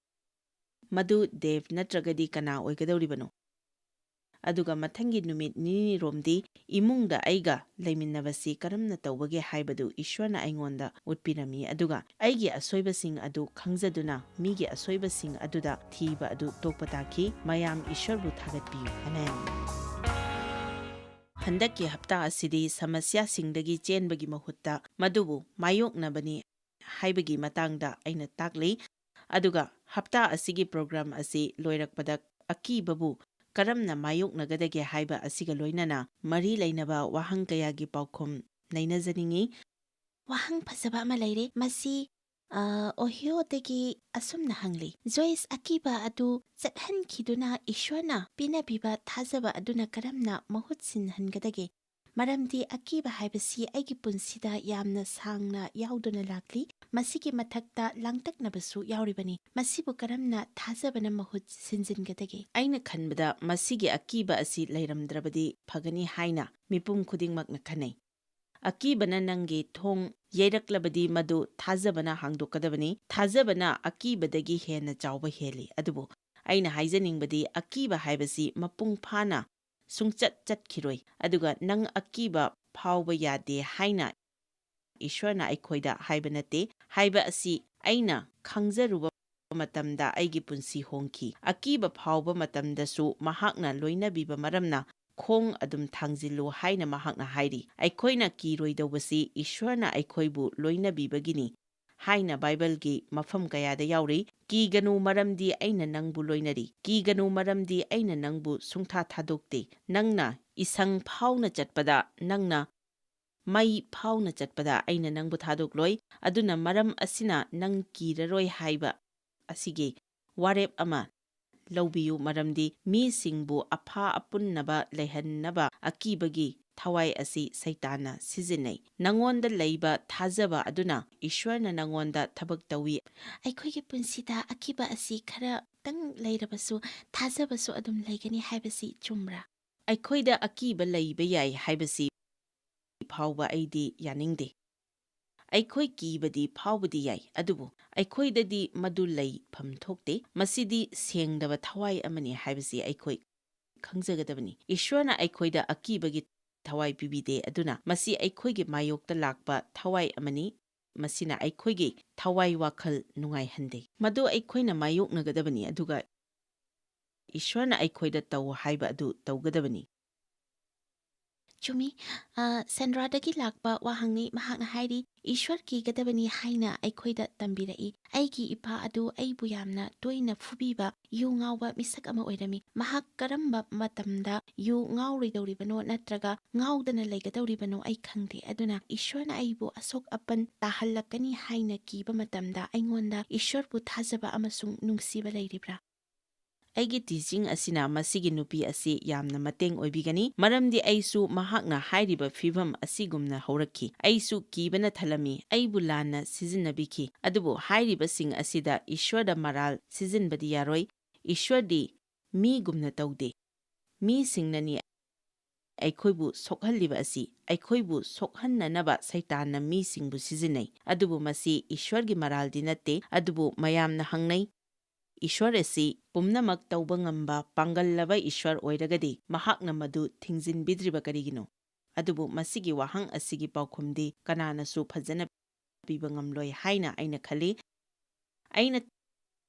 ꯃꯗꯨ ꯗꯦꯕ ꯅꯠꯇ꯭ꯔꯒꯗꯤ ꯀꯅꯥ ꯑꯣꯏꯒꯗꯧꯔꯤꯕꯅꯣ? ꯑꯗꯨꯒ ꯃꯊꯪꯒꯤ ꯅꯨꯃꯤꯠ ꯅꯤꯅꯤꯔꯣꯝꯗꯤ ꯏꯃꯨꯡꯗ ꯑꯩꯒ ꯂꯩꯃꯤꯟꯅꯕꯁꯤ ꯀꯔꯝꯅ ꯇꯧꯕꯒꯦ ꯍꯥꯏꯕꯗꯨ ꯏꯁ꯭ꯋꯔꯅ ꯑꯩꯉꯣꯟꯗ ꯎꯠꯄꯤꯔꯝꯃꯤ, ꯑꯗꯨꯒ ꯑꯩꯒꯤ ꯑꯁꯣꯏꯕꯁꯤꯡ ꯑꯗꯨ ꯈꯪꯖꯗꯨꯅ ꯃꯤꯒꯤ ꯑꯁꯣꯏꯕꯁꯤꯡ ꯑꯗꯨꯗ ꯊꯤꯕ ꯑꯗꯨ ꯇꯣꯛꯄ ꯇꯥꯈꯤ꯫ ꯃꯌꯥꯝ ꯏꯁ꯭ꯋꯔꯕꯨ ꯊꯥꯒꯠꯄꯤꯌꯨ꯫ ꯑꯃꯦꯟ꯫ ꯍꯟꯗꯛꯀꯤ ꯍꯞꯇꯥ ꯑꯁꯤꯗꯤ ꯁꯃꯁ꯭ꯌꯥꯁꯤꯡꯗꯒꯤ ꯆꯦꯟꯕꯒꯤ ꯃꯍꯨꯠꯇ ꯃꯗꯨꯕꯨ ꯃꯥꯌꯣꯛꯅꯕꯅꯤ ꯍꯥꯏꯕꯒꯤ ꯃꯇꯥꯡꯗ ꯑꯩꯅ ꯇꯥꯛꯂꯤ꯫ ꯑꯗꯨꯒ ꯍꯞꯇꯥ ꯑꯁꯤꯒꯤ ꯄ꯭ꯔꯣꯒ꯭ꯔꯥꯝ ꯑꯁꯤ ꯂꯣꯏꯔꯛꯄꯗ ꯑꯀꯤꯕꯕꯨ ꯀꯔꯝꯅ ꯃꯥꯌꯣꯛꯅꯒꯗꯒꯦ ꯍꯥꯏꯕ ꯑꯁꯤꯒ ꯂꯣꯏꯅꯅ ꯃꯔꯤ ꯂꯩꯅꯕ ꯋꯥꯍꯪ ꯀꯌꯥꯒꯤ ꯄꯥꯎꯈꯨꯝ ꯅꯩꯅꯖꯅꯤꯡꯏ꯫ ꯋꯥꯍꯪ ꯐꯖꯕ ꯑꯃ ꯂꯩꯔꯦ꯫ ꯃꯁꯤ, ꯑ, ꯑꯣꯍꯤꯌꯣꯗꯒꯤ ꯑꯁꯨꯝꯅ ꯍꯪꯂꯤ, "ꯖꯣꯏꯁ ꯑꯀꯤꯕ ꯑꯗꯨ ꯆꯠꯍꯟꯈꯤꯗꯨꯅ ꯏꯁ꯭ꯋꯔꯅ ꯄꯤꯅꯕꯤꯕ ꯊꯥꯖꯕ ꯑꯗꯨꯅ ꯀꯔꯝꯅ ꯃꯍꯨꯠ ꯁꯤꯟꯍꯟꯒꯗꯒꯦ?" ꯃꯔꯝꯗꯤ ꯑꯀꯤꯕ ꯍꯥꯏꯕꯁꯤ ꯑꯩꯒꯤ ꯄꯨꯟꯁꯤꯗ ꯌꯥꯝꯅ ꯁꯥꯡꯅ ꯌꯥꯎꯗꯨꯅ ꯂꯥꯛꯂꯤ꯫ ꯃꯁꯤꯒꯤ ꯃꯊꯛꯇ ꯂꯥꯡꯇꯛꯅꯕꯁꯨ ꯌꯥꯎꯔꯤꯕꯅꯤ꯫ ꯃꯁꯤꯕꯨ ꯀꯔꯝꯅ ꯊꯥꯖꯕꯅ ꯃꯍꯨꯠ ꯁꯤꯟꯖꯤꯟꯒꯗꯒꯦ? ꯑꯩꯅ ꯈꯟꯕꯗ ꯃꯁꯤꯒꯤ ꯑꯀꯤꯕ ꯑꯁꯤ ꯂꯩꯔꯝꯗ꯭ꯔꯕꯗꯤ ꯐꯒꯅꯤ ꯍꯥꯏꯅ ꯃꯤꯄꯨꯝ ꯈꯨꯗꯤꯡꯃꯛꯅ ꯈꯟꯅꯩ꯫ ꯑꯀꯤꯕꯅ ꯅꯪꯒꯤ ꯊꯣꯡ ꯌꯩꯔꯛꯂꯕꯗꯤ ꯃꯗꯨ ꯊꯥꯖꯕꯅ ꯍꯥꯡꯗꯣꯛꯀꯗꯕꯅꯤ꯫ ꯊꯥꯖꯕꯅ ꯑꯀꯤꯕꯗꯒꯤ ꯍꯦꯟꯅ ꯆꯥꯎꯕ ꯍꯦꯜꯂꯤ꯫ ꯑꯗꯨꯕꯨ ꯑꯩꯅ ꯍꯥꯏꯖꯅꯤꯡꯕꯗꯤ ꯑꯀꯤꯕ ꯍꯥꯏꯕꯁꯤ ꯃꯄꯨꯡ ꯐꯥꯅ ꯁꯨꯡꯆꯠ ꯆꯠꯈꯤꯔꯣꯏ꯫ ꯑꯗꯨꯒ ꯅꯪ ꯑꯀꯤꯕ ꯐꯥꯎꯕ ꯌꯥꯗꯦ ꯍꯥꯏꯅ ꯏꯁ꯭ꯋꯔꯅ ꯑꯩꯈꯣꯏꯗ ꯍꯥꯏꯕ ꯅꯠꯇꯦ꯫ ꯍꯥꯏꯕ ꯑꯁꯤ ꯑꯩꯅ ꯈꯪꯖꯔꯨꯕ ꯃꯇꯝꯗ ꯑꯩꯒꯤ ꯄꯨꯟꯁꯤ ꯍꯣꯡꯈꯤ꯫ ꯑꯀꯤꯕ ꯐꯥꯎꯕ ꯃꯇꯝꯗꯁꯨ ꯃꯍꯥꯛꯅ ꯂꯣꯏꯅꯕꯤꯕ ꯃꯔꯝꯅ ꯈꯣꯡ ꯑꯗꯨꯝ ꯊꯥꯡꯖꯤꯜꯂꯨ ꯍꯥꯏꯅ ꯃꯍꯥꯛꯅ ꯍꯥꯏꯔꯤ꯫ ꯑꯩꯈꯣꯏꯅ ꯀꯤꯔꯣꯏꯗꯧꯕꯁꯤ ꯏꯁ꯭ꯋꯔꯅ ꯑꯩꯈꯣꯏꯕꯨ ꯂꯣꯏꯅꯕꯤꯕꯒꯤꯅꯤ ꯍꯥꯏꯅ ꯕꯥꯏꯕꯜꯒꯤ ꯃꯐꯝ ꯀꯌꯥꯗ ꯌꯥꯎꯔꯤ꯫ "ꯀꯤꯒꯅꯨ, ꯃꯔꯝꯗꯤ ꯑꯩꯅ ꯅꯪꯕꯨ ꯂꯣꯏꯅꯔꯤ꯫ ꯀꯤꯒꯅꯨ, ꯃꯔꯝꯗꯤ ꯑꯩꯅ ꯅꯪꯕꯨ ꯁꯨꯡꯊꯥ ꯊꯥꯗꯣꯛꯇꯦ꯫ ꯅꯪꯅ ꯏꯁꯪ ꯐꯥꯎꯅ ꯆꯠꯄꯗ, ꯅꯪꯅ ꯃꯩ ꯐꯥꯎꯅ ꯆꯠꯄꯗ ꯑꯩꯅ ꯅꯪꯕꯨ ꯊꯥꯗꯣꯛꯂꯣꯏ꯫ ꯑꯗꯨꯅ ꯃꯔꯝ ꯑꯁꯤꯅ ꯅꯪ ꯀꯤꯔꯔꯣꯏ" ꯍꯥꯏꯕ ꯑꯁꯤꯒꯤ ꯋꯥꯔꯦꯞ ꯑꯃ ꯂꯧꯕꯤꯌꯨ, ꯃꯔꯝꯗꯤ ꯃꯤꯁꯤꯡꯕꯨ ꯑꯐꯥ ꯑꯄꯨꯟꯅꯕ ꯂꯩꯍꯟꯅꯕ ꯑꯀꯤꯕꯒꯤ ꯊꯋꯥꯏ ꯑꯁꯤ ꯁꯩꯇꯥꯟꯅ ꯁꯤꯖꯤꯟꯅꯩ꯫ ꯅꯉꯣꯟꯗ ꯂꯩꯕ ꯊꯥꯖꯕ ꯑꯗꯨꯅ ꯏꯁ꯭ꯋꯔꯅ ꯅꯉꯣꯟꯗ ꯊꯕꯛ ꯇꯧꯏ꯫ ꯑꯩꯈꯣꯏꯒꯤ ꯄꯨꯟꯁꯤꯗ ꯑꯀꯤꯕ ꯑꯁꯤ ꯈꯔꯇꯪ ꯂꯩꯔꯕꯁꯨ, ꯊꯥꯖꯕꯁꯨ ꯑꯗꯨꯝ ꯂꯩꯒꯅꯤ ꯍꯥꯏꯕꯁꯤ ꯆꯨꯝꯕ꯭ꯔꯥ? ꯑꯩꯈꯣꯏꯗ ꯑꯀꯤꯕ ꯂꯩꯕ ꯌꯥꯏ ꯍꯥꯏꯕꯁꯤ ꯐꯥꯎꯕ ꯑꯩꯗꯤ ꯌꯥꯅꯤꯡꯗꯦ꯫ ꯑꯩꯈꯣꯏ ꯀꯤꯕꯗꯤ ꯐꯥꯎꯕꯗꯤ ꯌꯥꯏ, ꯑꯗꯨꯕꯨ ꯑꯩꯈꯣꯏꯗꯗꯤ ꯃꯗꯨ ꯂꯩꯐꯝ ꯊꯣꯛꯇꯦ꯫ ꯃꯁꯤꯗꯤ ꯁꯦꯡꯗꯕ ꯊꯋꯥꯏ ꯑꯃꯅꯤ ꯍꯥꯏꯕꯁꯤ ꯑꯩꯈꯣꯏ ꯈꯪꯖꯒꯗꯕꯅꯤ꯫ ꯏꯁ꯭ꯋꯔꯅ ꯑꯩꯈꯣꯏꯗ ꯑꯀꯤꯕꯒꯤ ꯊꯋꯥꯏ ꯄꯤꯕꯤꯗꯦ, ꯑꯗꯨꯅ ꯃꯁꯤ ꯑꯩꯈꯣꯏꯒꯤ ꯃꯥꯌꯣꯛꯇ ꯂꯥꯛꯄ ꯊꯋꯥꯏ ꯑꯃꯅꯤ꯫ ꯃꯁꯤꯅ ꯑꯩꯈꯣꯏꯒꯤ ꯊꯋꯥꯏ ꯋꯥꯈꯜ ꯅꯨꯡꯉꯥꯏꯍꯟꯗꯦ꯫ ꯃꯗꯨ ꯑꯩꯈꯣꯏꯅ ꯃꯥꯌꯣꯛꯅꯒꯗꯕꯅꯤ, ꯑꯗꯨꯒ ꯏꯁ꯭ꯋꯔꯅ ꯑꯩꯈꯣꯏꯗ ꯇꯧ ꯍꯥꯏꯕ ꯑꯗꯨ ꯇꯧꯒꯗꯕꯅꯤ꯫ ꯆꯨꯝꯃꯤ꯫ ꯑ, ꯁꯦꯟꯗ꯭ꯔꯥꯗꯒꯤ ꯂꯥꯛꯄ ꯋꯥꯍꯪꯅꯤ꯫ ꯃꯍꯥꯛꯅ ꯍꯥꯏꯔꯤ, "ꯏꯁ꯭ꯋꯔ ꯀꯤꯒꯗꯕꯅꯤ ꯍꯥꯏꯅ ꯑꯩꯈꯣꯏꯗ ꯇꯝꯕꯤꯔꯛꯏ꯫ ꯑꯩꯒꯤ ꯏꯄꯥ ꯑꯗꯨ ꯑꯩꯕꯨ ꯌꯥꯝꯅ ꯇꯣꯏꯅ ꯐꯨꯕꯤꯕ, ꯌꯨ ꯉꯥꯎꯕ ꯃꯤꯁꯛ ꯑꯃ ꯑꯣꯏꯔꯝꯃꯤ꯫ ꯃꯍꯥꯛ ꯀꯔꯝꯕ ꯃꯇꯝꯗ ꯌꯨ ꯉꯥꯎꯔꯣꯏꯗꯧꯔꯤꯕꯅꯣ ꯅꯠꯇ꯭ꯔꯒ ꯉꯥꯎꯗꯅ ꯂꯩꯒꯗꯧꯔꯤꯕꯅꯣ ꯑꯩ ꯈꯪꯗꯦ꯫ ꯑꯗꯨꯅ ꯏꯁ꯭ꯋꯔꯅ ꯑꯩꯕꯨ ꯑꯁꯣꯛ ꯑꯄꯟ ꯇꯥꯍꯜꯂꯛꯀꯅꯤ ꯍꯥꯏꯅ ꯀꯤꯕ ꯃꯇꯝꯗ ꯑꯩꯉꯣꯟꯗ ꯏꯁ꯭ꯋꯔꯕꯨ ꯊꯥꯖꯕ ꯑꯃꯁꯨꯡ ꯅꯨꯡꯁꯤꯕ ꯂꯩꯔꯤꯕ꯭ꯔꯥ?" ꯑꯩꯒꯤ ꯇꯤꯆꯤꯡ ꯑꯁꯤꯅ ꯃꯁꯤꯒꯤ ꯅꯨꯄꯤ ꯑꯁꯤ ꯌꯥꯝꯅ ꯃꯇꯦꯡ ꯑꯣꯏꯕꯤꯒꯅꯤ, ꯃꯔꯝꯗꯤ ꯑꯩꯁꯨ ꯃꯍꯥꯛꯅ ꯍꯥꯏꯔꯤꯕ ꯐꯤꯚꯝ ꯑꯁꯤꯒꯨꯝꯅ ꯍꯧꯔꯛꯈꯤ꯫ ꯑꯩꯁꯨ ꯀꯤꯕꯅ ꯊꯜꯂꯝꯃꯤ, ꯑꯩꯕꯨ ꯂꯥꯟꯅ ꯁꯤꯖꯤꯟꯅꯕꯤꯈꯤ꯫ ꯑꯗꯨꯕꯨ ꯍꯥꯏꯔꯤꯕꯁꯤꯡ ꯑꯁꯤꯗ ꯏꯁ꯭ꯋꯔꯗ ꯃꯔꯥꯜ ꯁꯤꯖꯤꯟꯕꯗꯤ ꯌꯥꯔꯣꯏ꯫ ꯏꯁ꯭ꯋꯔꯗꯤ ꯃꯤꯒꯨꯝꯅ ꯇꯧꯗꯦ꯫ ꯃꯤꯁꯤꯡꯅꯅꯤ ꯑꯩꯈꯣꯏꯕꯨ ꯁꯣꯛꯍꯜꯂꯤꯕ ꯑꯁꯤ꯫ ꯑꯩꯈꯣꯏꯕꯨ ꯁꯣꯛꯍꯟꯅꯅꯕ ꯁꯩꯇꯥꯟꯅ ꯃꯤꯁꯤꯡꯕꯨ ꯁꯤꯖꯤꯟꯅꯩ, ꯑꯗꯨꯕꯨ ꯃꯁꯤ ꯏꯁ꯭ꯋꯔꯒꯤ ꯃꯔꯥꯜꯗꯤ ꯅꯠꯇꯦ꯫ ꯑꯗꯨꯕꯨ ꯃꯌꯥꯝꯅ ꯍꯪꯅꯩ, "ꯏꯁ꯭ꯋꯔ ꯑꯁꯤ ꯄꯨꯝꯅꯃꯛ ꯇꯧꯕ ꯉꯝꯕ ꯄꯥꯡꯒꯜꯂꯕ ꯏꯁ꯭ꯋꯔ ꯑꯣꯏꯔꯒꯗꯤ ꯃꯍꯥꯛꯅ ꯃꯗꯨ ꯊꯤꯡꯖꯤꯟꯕꯤꯗ꯭ꯔꯤꯕ ꯀꯔꯤꯒꯤꯅꯣ?" ꯑꯗꯨꯕꯨ ꯃꯁꯤꯒꯤ ꯋꯥꯍꯪ ꯑꯁꯤꯒꯤ ꯄꯥꯎꯈꯨꯝꯗꯤ ꯀꯅꯥꯅꯁꯨ ꯐꯖꯅ ꯄꯤꯕ ꯉꯝꯂꯣꯏ ꯍꯥꯏꯅ ꯑꯩꯅ ꯈꯜꯂꯤ꯫ ꯑꯩꯅ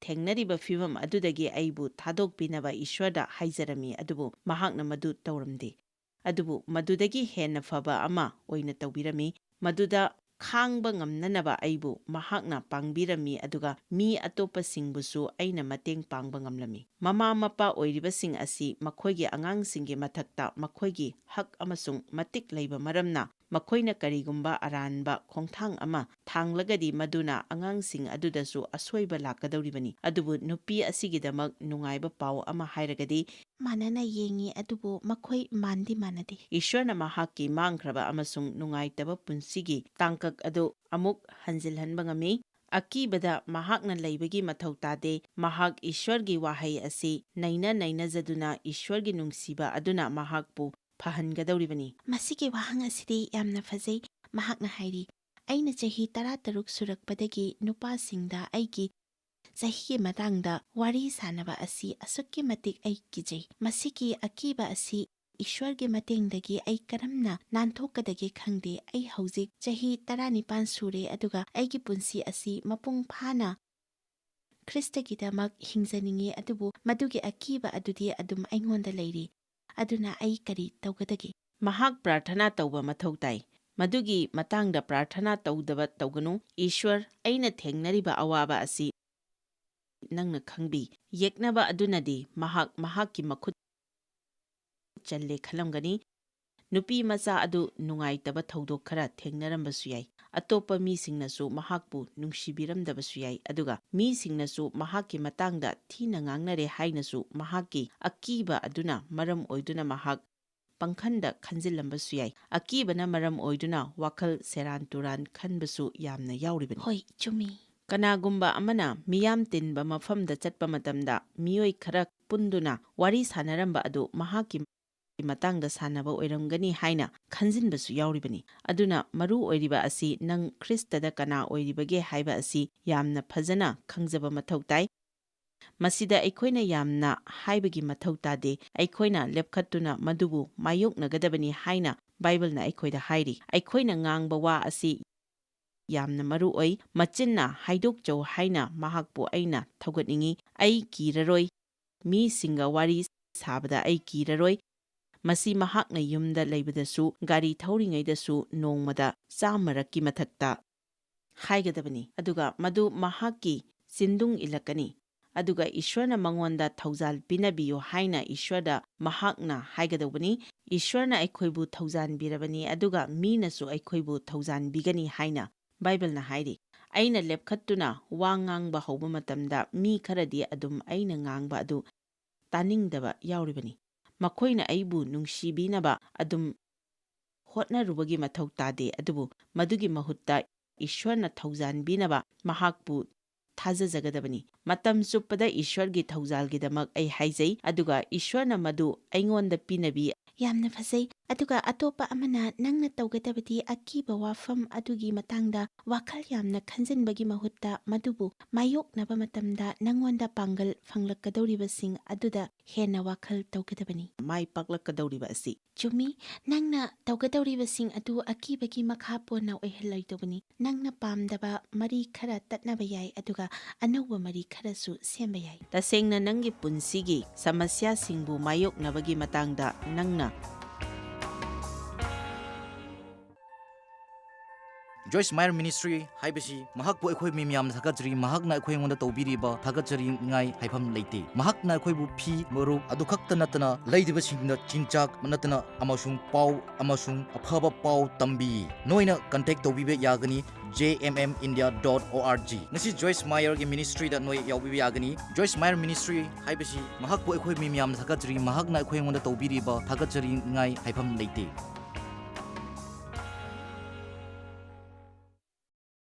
ꯊꯦꯡꯅꯔꯤꯕ ꯐꯤꯚꯝ ꯑꯗꯨꯗꯒꯤ ꯑꯩꯕꯨ ꯊꯥꯗꯣꯛꯄꯤꯅꯕ ꯏꯁ꯭ꯋꯔꯗ ꯍꯥꯏꯖꯔꯝꯃꯤ, ꯑꯗꯨꯕꯨ ꯃꯍꯥꯛꯅ ꯃꯗꯨ ꯇꯧꯔꯝꯗꯦ꯫ ꯑꯗꯨꯕꯨ ꯃꯗꯨꯗꯒꯤ ꯍꯦꯟꯅ ꯐꯕ ꯑꯃ ꯑꯣꯏꯅ ꯇꯧꯕꯤꯔꯝꯃꯤ꯫ ꯃꯗꯨꯗ ꯈꯥꯡꯕ ꯉꯝꯅꯅꯕ ꯑꯩꯕꯨ ꯃꯍꯥꯛꯅ ꯄꯥꯡꯕꯤꯔꯝꯃꯤ, ꯑꯗꯨꯒ ꯃꯤ ꯑꯇꯣꯞꯄꯁꯤꯡꯕꯨꯁꯨ ꯑꯩꯅ ꯃꯇꯦꯡ ꯄꯥꯡꯕ ꯉꯝꯂꯝꯃꯤ꯫ ꯃꯃꯥ ꯃꯄꯥ ꯑꯣꯏꯔꯤꯕꯁꯤꯡ ꯑꯁꯤ ꯃꯈꯣꯏꯒꯤ ꯑꯉꯥꯡꯁꯤꯡꯒꯤ ꯃꯊꯛꯇ ꯃꯈꯣꯏꯒꯤ ꯍꯛ ꯑꯃꯁꯨꯡ ꯃꯇꯤꯛ ꯂꯩꯕ ꯃꯔꯝꯅ, ꯃꯈꯣꯏꯅ ꯀꯔꯤꯒꯨꯝꯕ ꯑꯔꯥꯟꯕ ꯈꯣꯡꯊꯥꯡ ꯑꯃ ꯊꯥꯡꯂꯒꯗꯤ, ꯃꯗꯨꯅ ꯑꯉꯥꯡꯁꯤꯡ ꯑꯗꯨꯗꯁꯨ ꯑꯁꯣꯏꯕ ꯂꯥꯛꯀꯗꯧꯔꯤꯕꯅꯤ꯫ ꯑꯗꯨꯕꯨ ꯅꯨꯄꯤ ꯑꯁꯤꯒꯤꯗꯃꯛ ꯅꯨꯡꯉꯥꯏꯕ ꯄꯥꯎ ꯑꯃ ꯍꯥꯏꯔꯒꯗꯤ, ꯃꯥꯟꯅꯅ ꯌꯦꯡꯉꯤ, ꯑꯗꯨꯕꯨ ꯃꯈꯣꯏ ꯃꯥꯟꯗꯤ ꯃꯥꯟꯅꯗꯦ꯫ ꯏꯁ꯭ꯋꯔꯅ ꯃꯍꯥꯛꯀꯤ ꯃꯥꯡꯈ꯭ꯔꯕ ꯑꯃꯁꯨꯡ ꯅꯨꯡꯉꯥꯏꯇꯕ ꯄꯨꯟꯁꯤꯒꯤ ꯇꯥꯡꯀꯛ ꯑꯗꯨ ꯑꯃꯨꯛ ꯍꯟꯖꯤꯜꯍꯟꯕ ꯉꯝꯃꯤ꯫ ꯑꯀꯤꯕꯗ ꯃꯍꯥꯛꯅ ꯂꯩꯕꯒꯤ ꯃꯊꯧ ꯇꯥꯗꯦ꯫ ꯃꯍꯥꯛ ꯏꯁ꯭ꯋꯔꯒꯤ ꯋꯥꯍꯩ ꯑꯁꯤ ꯅꯩꯅ ꯅꯩꯅꯖꯗꯨꯅ ꯏꯁ꯭ꯋꯔꯒꯤ ꯅꯨꯡꯁꯤꯕ ꯑꯗꯨꯅ ꯃꯍꯥꯛꯄꯨ ꯐꯍꯟꯒꯗꯧꯔꯤꯕꯅꯤ꯫ ꯃꯁꯤꯒꯤ ꯋꯥꯍꯪ ꯑꯁꯤꯗꯤ ꯌꯥꯝꯅ ꯐꯖꯩ꯫ ꯃꯍꯥꯛꯅ ꯍꯥꯏꯔꯤ, "ꯑꯩꯅ ꯆꯍꯤ ꯇꯔꯥꯇꯔꯨꯛ ꯁꯨꯔꯛꯄꯗꯒꯤ ꯅꯨꯄꯥꯁꯤꯡꯗ ꯑꯩꯒꯤ ꯆꯍꯤꯒꯤ ꯃꯇꯥꯡꯗ ꯋꯥꯔꯤ ꯁꯥꯅꯕ ꯑꯁꯤ ꯑꯁꯨꯛꯀꯤ ꯃꯇꯤꯛ ꯑꯩ ꯀꯤꯖꯩ꯫ ꯃꯁꯤꯒꯤ ꯑꯀꯤꯕ ꯑꯁꯤ ꯏꯁ꯭ꯋꯔꯒꯤ ꯃꯇꯦꯡꯗꯒꯤ ꯑꯩ ꯀꯔꯝꯅ ꯅꯥꯟꯊꯣꯛꯀꯗꯒꯦ ꯈꯪꯗꯦ꯫ ꯑꯩ ꯍꯧꯖꯤꯛ ꯆꯍꯤ ꯇꯔꯥꯅꯤꯄꯥꯟ ꯁꯨꯔꯦ, ꯑꯗꯨꯒ ꯑꯩꯒꯤ ꯄꯨꯟꯁꯤ ꯑꯁꯤ ꯃꯄꯨꯡ ꯐꯥꯅ ꯈ꯭ꯔꯤꯁꯇꯒꯤꯗꯃꯛ ꯍꯤꯡꯖꯅꯤꯡꯉꯤ, ꯑꯗꯨꯕꯨ ꯃꯗꯨꯒꯤ ꯑꯀꯤꯕ ꯑꯗꯨꯗꯤ ꯑꯗꯨꯝ ꯑꯩꯉꯣꯟꯗ ꯂꯩꯔꯤ꯫ ꯑꯗꯨꯅ ꯑꯩ ꯀꯔꯤ ꯇꯧꯒꯗꯒꯦ?" ꯃꯍꯥꯛ ꯄ꯭ꯔꯥꯔꯊꯅꯥ ꯇꯧꯕ ꯃꯊꯧ ꯇꯥꯏ꯫ ꯃꯗꯨꯒꯤ ꯃꯇꯥꯡꯗ ꯄ꯭ꯔꯥꯔꯊꯅꯥ ꯇꯧꯗꯕ ꯇꯧꯒꯅꯨ꯫ "ꯏꯁ꯭ꯋꯔ, ꯑꯩꯅ ꯊꯦꯡꯅꯔꯤꯕ ꯑꯋꯥꯕ ꯑꯁꯤ ꯅꯪꯅ ꯈꯪꯕꯤ꯫" ꯌꯦꯛꯅꯕ ꯑꯗꯨꯅꯗꯤ ꯃꯍꯥꯛ ꯃꯍꯥꯛꯀꯤ ꯃꯈꯨꯠ ꯆꯜꯂꯦ ꯈꯜꯂꯝꯒꯅꯤ꯫ ꯅꯨꯄꯤ ꯃꯆꯥ ꯑꯗꯨ ꯅꯨꯡꯉꯥꯏꯇꯕ ꯊꯧꯗꯣꯛ ꯈꯔ ꯊꯦꯡꯅꯔꯝꯕꯁꯨ ꯌꯥꯏ꯫ ꯑꯇꯣꯞꯄ ꯃꯤꯁꯤꯡꯅꯁꯨ ꯃꯍꯥꯛꯄꯨ ꯅꯨꯡꯁꯤꯕꯤꯔꯝꯗꯕꯁꯨ ꯌꯥꯏ, ꯑꯗꯨꯒ ꯃꯤꯁꯤꯡꯅꯁꯨ ꯃꯍꯥꯛꯀꯤ ꯃꯇꯥꯡꯗ ꯊꯤꯅ ꯉꯥꯡꯅꯔꯦ ꯍꯥꯏꯅꯁꯨ ꯃꯍꯥꯛꯀꯤ ꯑꯀꯤꯕ ꯑꯗꯨꯅ ꯃꯔꯝ ꯑꯣꯏꯗꯨꯅ ꯃꯍꯥꯛ ꯄꯪꯈꯟꯗ ꯈꯟꯖꯤꯜꯂꯝꯕꯁꯨ ꯌꯥꯏ꯫ ꯑꯀꯤꯕꯅ ꯃꯔꯝ ꯑꯣꯏꯗꯨꯅ ꯋꯥꯈꯜ ꯁꯦꯔꯥꯟ ꯇꯨꯔꯥꯟ ꯈꯟꯕꯁꯨ ꯌꯥꯝꯅ ꯌꯥꯎꯔꯤꯕꯅꯤ꯫ ꯍꯣꯏ, ꯆꯨꯝꯃꯤ꯫ ꯀꯅꯥꯒꯨꯝꯕ ꯑꯃꯅ ꯃꯤꯌꯥꯝ ꯇꯤꯟꯕ ꯃꯐꯝꯗ ꯆꯠꯄ ꯃꯇꯝꯗ ꯃꯤꯑꯣꯏ ꯈꯔ ꯄꯨꯟꯗꯨꯅ ꯋꯥꯔꯤ ꯁꯥꯟꯅꯔꯝꯕ ꯑꯗꯨ ꯃꯍꯥꯛꯀꯤ ꯃꯇꯥꯡꯗ ꯁꯥꯟꯅꯕ ꯑꯣꯏꯔꯝꯒꯅꯤ ꯍꯥꯏꯅ ꯈꯟꯖꯤꯟꯕꯁꯨ ꯌꯥꯎꯔꯤꯕꯅꯤ꯫ ꯑꯗꯨꯅ ꯃꯔꯨ ꯑꯣꯏꯔꯤꯕ ꯑꯁꯤ ꯅꯪ ꯈ꯭ꯔꯤꯁꯇꯗ ꯀꯅꯥ ꯑꯣꯏꯔꯤꯕꯒꯦ ꯍꯥꯏꯕ ꯑꯁꯤ ꯌꯥꯝꯅ ꯐꯖꯅ ꯈꯪꯖꯕ ꯃꯊꯧ ꯇꯥꯏ꯫ ꯃꯁꯤꯗ ꯑꯩꯈꯣꯏꯅ ꯌꯥꯝꯅ ꯍꯥꯏꯕꯒꯤ ꯃꯊꯧ ꯇꯥꯗꯦ꯫ ꯑꯩꯈꯣꯏꯅ ꯂꯦꯞꯈꯠꯇꯨꯅ ꯃꯗꯨꯕꯨ ꯃꯥꯌꯣꯛꯅꯒꯗꯕꯅꯤ ꯍꯥꯏꯅ ꯕꯥꯏꯕꯜꯅ ꯑꯩꯈꯣꯏꯗ ꯍꯥꯏꯔꯤ꯫ ꯑꯩꯈꯣꯏꯅ ꯉꯥꯡꯕ ꯋꯥ ꯑꯁꯤ ꯌꯥꯝꯅ ꯃꯔꯨ ꯑꯣꯏ꯫ ꯃꯆꯤꯟꯅ ꯍꯥꯏꯗꯣꯛꯆꯧ ꯍꯥꯏꯅ ꯃꯍꯥꯛꯄꯨ ꯑꯩꯅ ꯊꯧꯒꯠꯅꯤꯡꯏ꯫ "ꯑꯩ ꯀꯤꯔꯔꯣꯏ꯫ ꯃꯤꯁꯤꯡꯒ ꯋꯥꯔꯤ ꯁꯥꯕꯗ ꯑꯩ ꯀꯤꯔꯔꯣꯏ"꯫ ꯃꯁꯤ ꯃꯍꯥꯛꯅ ꯌꯨꯝꯗ ꯂꯩꯕꯗꯁꯨ, ꯒꯥꯔꯤ ꯊꯧꯔꯤꯉꯩꯗꯁꯨ ꯅꯣꯡꯃꯗ ꯆꯥꯝꯃꯔꯛꯀꯤ ꯃꯊꯛꯇ ꯍꯥꯏꯒꯗꯕꯅꯤ, ꯑꯗꯨꯒ ꯃꯗꯨ ꯃꯍꯥꯛꯀꯤ ꯆꯤꯟꯗꯨꯡ ꯏꯜꯂꯛꯀꯅꯤ꯫ ꯑꯗꯨꯒ ꯏꯁ꯭ꯋꯔꯅ ꯃꯉꯣꯟꯗ ꯊꯧꯖꯥꯜ ꯄꯤꯅꯕꯤꯌꯨ ꯍꯥꯏꯅ ꯏꯁ꯭ꯋꯔꯗ ꯃꯍꯥꯛꯅ ꯍꯥꯏꯒꯗꯧꯕꯅꯤ꯫ ꯏꯁ꯭ꯋꯔꯅ ꯑꯩꯈꯣꯏꯕꯨ ꯊꯧꯖꯥꯟꯕꯤꯔꯕꯅꯤ, ꯑꯗꯨꯒ ꯃꯤꯅꯁꯨ ꯑꯩꯈꯣꯏꯕꯨ ꯊꯧꯖꯥꯟꯕꯤꯒꯅꯤ ꯍꯥꯏꯅ ꯕꯥꯏꯕꯜꯅ ꯍꯥꯏꯔꯤ꯫ ꯑꯩꯅ ꯂꯦꯞꯈꯠꯇꯨꯅ ꯋꯥ ꯉꯥꯡꯕ ꯍꯧꯕ ꯃꯇꯝꯗ ꯃꯤ ꯈꯔꯗꯤ ꯑꯗꯨꯝ ꯑꯩꯅ ꯉꯥꯡꯕ ꯑꯗꯨ ꯇꯥꯅꯤꯡꯗꯕ ꯌꯥꯎꯔꯤꯕꯅꯤ꯫ ꯃꯈꯣꯏꯅ ꯑꯩꯕꯨ ꯅꯨꯡꯁꯤꯕꯤꯅꯕ ꯑꯗꯨꯝ ꯍꯣꯠꯅꯔꯨꯕꯒꯤ ꯃꯊꯧ ꯇꯥꯗꯦ, ꯑꯗꯨꯕꯨ ꯃꯗꯨꯒꯤ ꯃꯍꯨꯠꯇ ꯏꯁ꯭ꯋꯔꯅ ꯊꯧꯖꯥꯟꯕꯤꯅꯕ ꯃꯍꯥꯛꯄꯨ ꯊꯥꯖꯖꯒꯗꯕꯅꯤ꯫ ꯃꯇꯝ ꯆꯨꯞꯄꯗ ꯏꯁ꯭ꯋꯔꯒꯤ ꯊꯧꯖꯥꯜꯒꯤꯗꯃꯛ ꯑꯩ ꯍꯥꯏꯖꯩ, ꯑꯗꯨꯒ ꯏꯁ꯭ꯋꯔꯅ ꯃꯗꯨ ꯑꯩꯉꯣꯟꯗ ꯄꯤꯅꯕꯤ꯫ ꯌꯥꯝꯅ ꯐꯖꯩ꯫ ꯑꯗꯨꯒ ꯑꯇꯣꯞꯄ ꯑꯃꯅ ꯅꯪꯅ ꯇꯧꯒꯗꯕꯗꯤ ꯑꯀꯤꯕ ꯋꯥꯐꯝ ꯑꯗꯨꯒꯤ ꯃꯇꯥꯡꯗ ꯋꯥꯈꯜ ꯌꯥꯝꯅ ꯈꯟꯖꯤꯟꯕꯒꯤ ꯃꯍꯨꯠꯇ ꯃꯗꯨꯕꯨ ꯃꯥꯌꯣꯛꯅꯕ ꯃꯇꯝꯗ ꯅꯪꯉꯣꯟꯗ ꯄꯥꯡꯒꯜ ꯐꯪꯂꯛꯀꯗꯧꯔꯤꯕꯁꯤꯡ ꯑꯗꯨꯗ ꯍꯦꯟꯅ ꯋꯥꯈꯜ ꯇꯧꯒꯗꯕꯅꯤ꯫ ꯃꯥꯏ ꯄꯥꯛꯂꯛꯀꯗꯧꯔꯤꯕ ꯑꯁꯤ꯫ ꯆꯨꯝꯃꯤ, ꯅꯪꯅ ꯇꯧꯒꯗꯧꯔꯤꯕꯁꯤꯡ ꯑꯗꯨ ꯑꯀꯤꯕꯒꯤ ꯃꯈꯥ ꯄꯣꯟꯅ ꯑꯣꯏꯍꯜꯂꯣꯏꯗꯧꯕꯅꯤ꯫ ꯅꯪꯅ ꯄꯥꯝꯗꯕ ꯃꯔꯤ ꯈꯔ ꯇꯠꯅꯕ ꯌꯥꯏ, ꯑꯗꯨꯒ ꯑꯅꯧꯕ ꯃꯔꯤ ꯈꯔꯁꯨ ꯁꯦꯝꯕ ꯌꯥꯏ꯫ ꯇꯁꯦꯡꯅ ꯅꯪꯒꯤ ꯄꯨꯟꯁꯤꯒꯤ ꯁꯃꯁ꯭ꯌꯥꯁꯤꯡꯕꯨ ꯃꯥꯌꯣꯛꯅꯕꯒꯤ ꯃꯇꯥꯡꯗ ꯅꯪꯅ Joyce Meyer Ministry ꯍꯥꯏꯕꯁꯤ ꯃꯍꯥꯛꯄꯨ ꯑꯩꯈꯣꯏ ꯃꯤ ꯃꯌꯥꯝꯅ ꯊꯥꯒꯠꯆꯔꯤ꯫ ꯃꯍꯥꯛꯅ ꯑꯩꯈꯣꯏꯉꯣꯟꯗ ꯇꯧꯕꯤꯔꯤꯕ ꯊꯥꯒꯠꯆꯔꯤꯉꯥꯏ ꯍꯥꯏꯐꯝ ꯂꯩꯇꯦ꯫ ꯃꯍꯥꯛꯅ ꯑꯩꯈꯣꯏꯕꯨ ꯐꯤ, ꯃꯔꯨꯞ ꯑꯗꯨ ꯈꯛꯇ ꯅꯠꯇꯅ ꯂꯩꯔꯤꯕꯁꯤꯡꯗ ꯆꯤꯟꯖꯥꯛ ꯅꯠꯇꯅ ꯑꯃꯁꯨꯡ ꯄꯥꯎ ꯑꯃꯁꯨꯡ ꯑꯐꯕ ꯄꯥꯎ ꯇꯝꯕꯤ꯫ ꯅꯣꯏꯅ contact ꯇꯧꯕꯤꯕ ꯌꯥꯒꯅꯤ J M M India dot O R G꯫ ꯉꯁꯤ Joyce Meyer ꯒꯤ ministry ꯗ ꯅꯣꯏ ꯌꯥꯎꯕꯤꯕ ꯌꯥꯒꯅꯤ꯫ Joyce Meyer Ministry ꯍꯥꯏꯕꯁꯤ ꯃꯍꯥꯛꯄꯨ ꯑꯩꯈꯣꯏ ꯃꯤ ꯃꯌꯥꯝꯅ ꯊꯥꯒꯠꯆꯔꯤ꯫ ꯃꯍꯥꯛꯅ ꯑꯩꯈꯣꯏꯉꯣꯟꯗ ꯇꯧꯕꯤꯔꯤꯕ ꯊꯥꯒꯠꯆꯔꯤꯉꯥꯏ ꯍꯥꯏꯐꯝ ꯂꯩꯇꯦ꯫